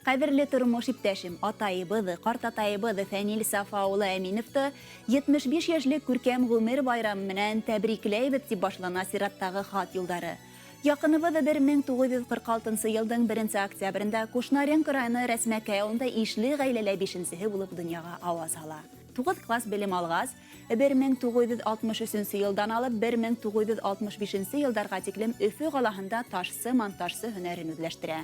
Ҡәҙерле тормош иптәшем, атайыбыҙ, ҡартатайыбыҙ Фәнил Сафа улы Әминовты 75 йәшлек күркәм ғүмер байрамы менән тәбрикләйбеҙ, тип башлана сираттағы хат юлдары. Яҡыныбыҙ 1946 йылдың 1 октябрендә Кушнаренко районы Рәсмәкәй ауылында ишле ғаиләлә бишенсеһе булып донъяға ауаз һала. 9 класс белем алғас, 1963 йылдан алып 1965 йылдарға тиклем Өфө ҡалаһында ташсы-монтажсы һөнәрен үҙләштерә.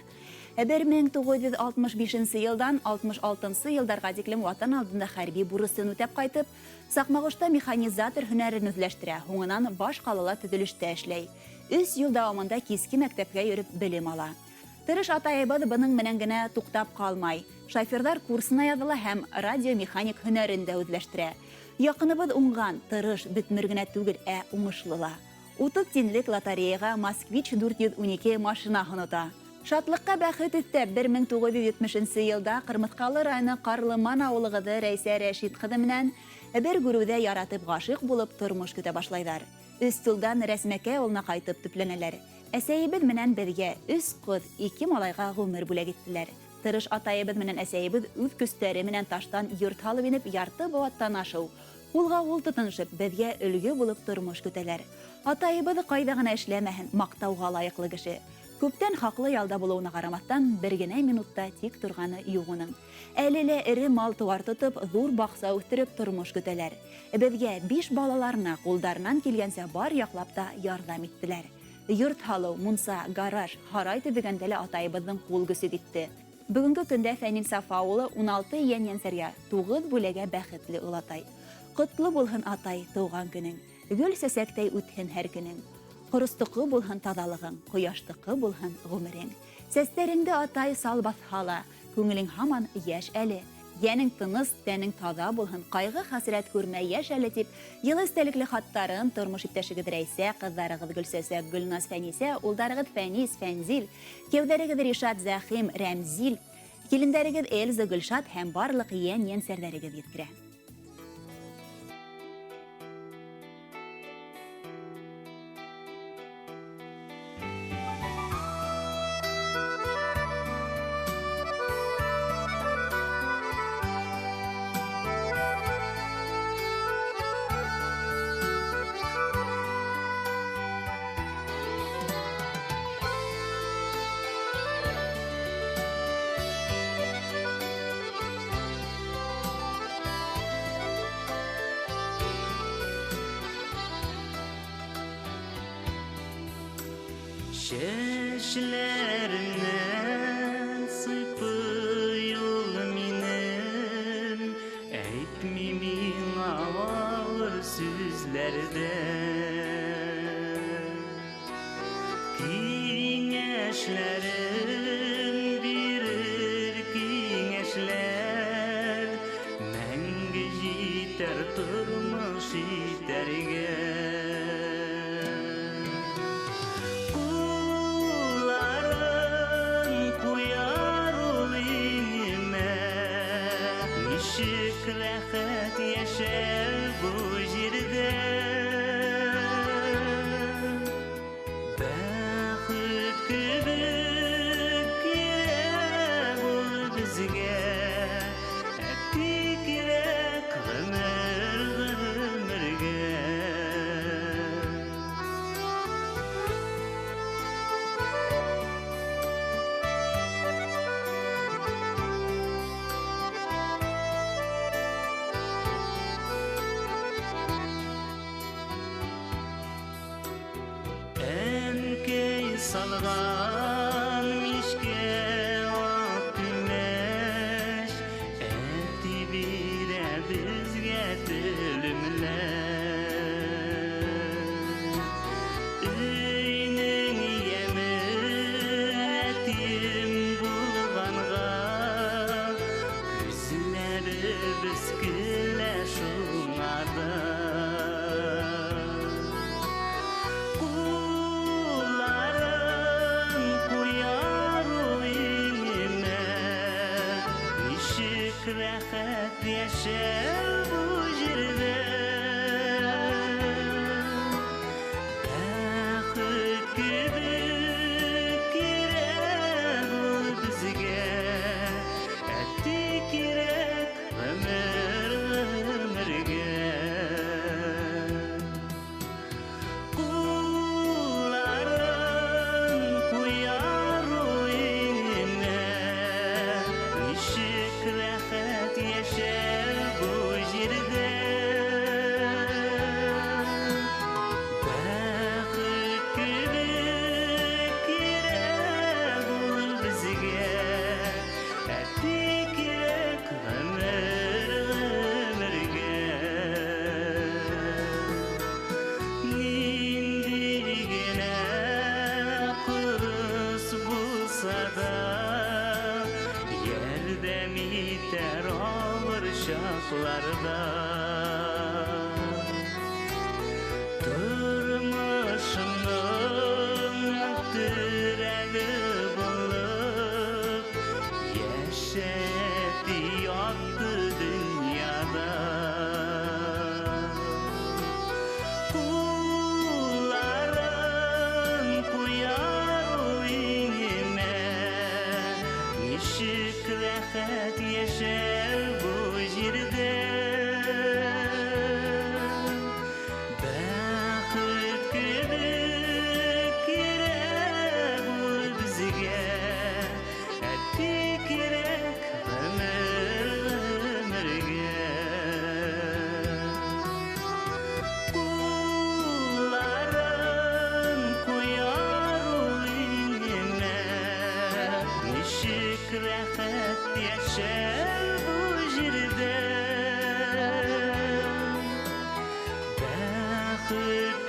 1965 йылдан 66 йылдарға тиклем ватан алдында хәрби бурысын үтәп ҡайтып, Саҡмағошта механизатор һөнәрен үҙләштерә, һуңынан баш ҡалала төҙөлөштә эшләй. 3 йыл дауамында киске мәктәпкә йөрөп белем ала. Тырыш атайыбыҙ бының менән генә туҡтап ҡалмай. Шоферҙар курсына яҙыла һәм радиомеханик һөнәрен дә үҙләштерә. Яҡыныбыҙ уңған, тырыш, бөтмөр генә түгел, ә уңышлы ла. 30 тинлек лотереяға Москвич 412 машинаһын ота. Шатлыҡҡа бәхет өҫтәп 1970 йылда Ҡырмыҫҡалы районы Ҡарлыман ауылы ҡыҙы Рәйсә Рәшит ҡыҙы менән бер күреүҙә яратып ғашиҡ булып тормош көтә башлайҙар. 3 йылдан Рәсмәкәй ауылына ҡайтып төпләнәләр. Әсәйебеҙ менән беҙгә 3 ҡыҙ, 2 малайға ғүмер бүләк иттеләр. Тырыш атайыбыҙ менән әсәйебеҙ үҙ көстәре менән таштан йорт һалып инеп, ярты быуаттан ашыу, ҡулға ҡул тотоношоп, беҙгә өлгө булып тормош көтәләр. Атайыбыҙ ҡайҙа ғына эшләмәһен, маҡтауға лайыҡлы кеше. Күптән хаҡлы ялда булыуына ҡарамаҫтан, бер генә минутта тик торғаны юҡ уның. Әле лә эре мал-тыуар тотоп, ҙур баҡса үҫтереп тормош көтәләр. Беҙгә 5 балаларына ҡулдарынан килгәнсә бар яҡлап та ярҙам иттеләр. Йорт һалыу, мунса, гараж, һарай төҙөгәндә лә атайыбыҙҙың ҡул көсө китте. Бөгөнгө көндә Фәнил Сафа улы 16 йән йәнсәргә, 9 бүләгә бәхетле олатай. Ҡотло булһын атай тыуған көнөң, гөл сәсәктәй үтһен һәр көнөң. Ҡоростоҡо булһын таҙалығың, ҡояштыҡы булһын ғүмерең. Сәстәреңде атай сал баҫһа ла, күңелең һаман йәш әле. Йәнең тыныс, тәнең таҙа булһын, ҡайғы хәсрәт күрмә йәш әле тип, йылы иҫтәлекле хаттарын тормош иптәшегеҙ Рәйсә, ҡыҙҙарығыҙ Гөлсәсәк, Гөлназ, Фәнисә, улдарығыҙ Фәнис, Фәнзил, кәүҙәрегеҙ Ришат, Зәхим, Рәмзил, килендәрегеҙ Эльза, Гөлшат һәм барлыҡ йән-йәнсәрҙәрегеҙ еткерә. Чәчләремнән сыйпый ул минем, әйтми миңа ауыр сүзләрдә. Киңәшләрен бирер киңәшләр, мәңге җитәр тормыш итәргә. Рәхәт йәшәр бу җирдә. Бәхет кебек кирәк ул безгә, әти кирәк гомер гомергә. Әнкәй салган мичкә ак күмәч, әти бирә безгә телемләп. Өйнең яме әтием булганга, күзләребез көлә шуңарда. Кулларын куяр ул иңемә, ничек рәхәт йәшәү бу җирдә. Бәхет кебек кирәк ул безгә, Чакларда. Тормышымның терәге булып яшәп якты дөньяда. Кулларын куяр ул иңемә, ничек рәхәт яшәү бу җирдә. Бәхет кебек кирәк ул безгә, әти кирәк гомер гомергә. Кулларын куяр ул иңемә, ничек рәхәт яшәү бу җирдә. Бәхет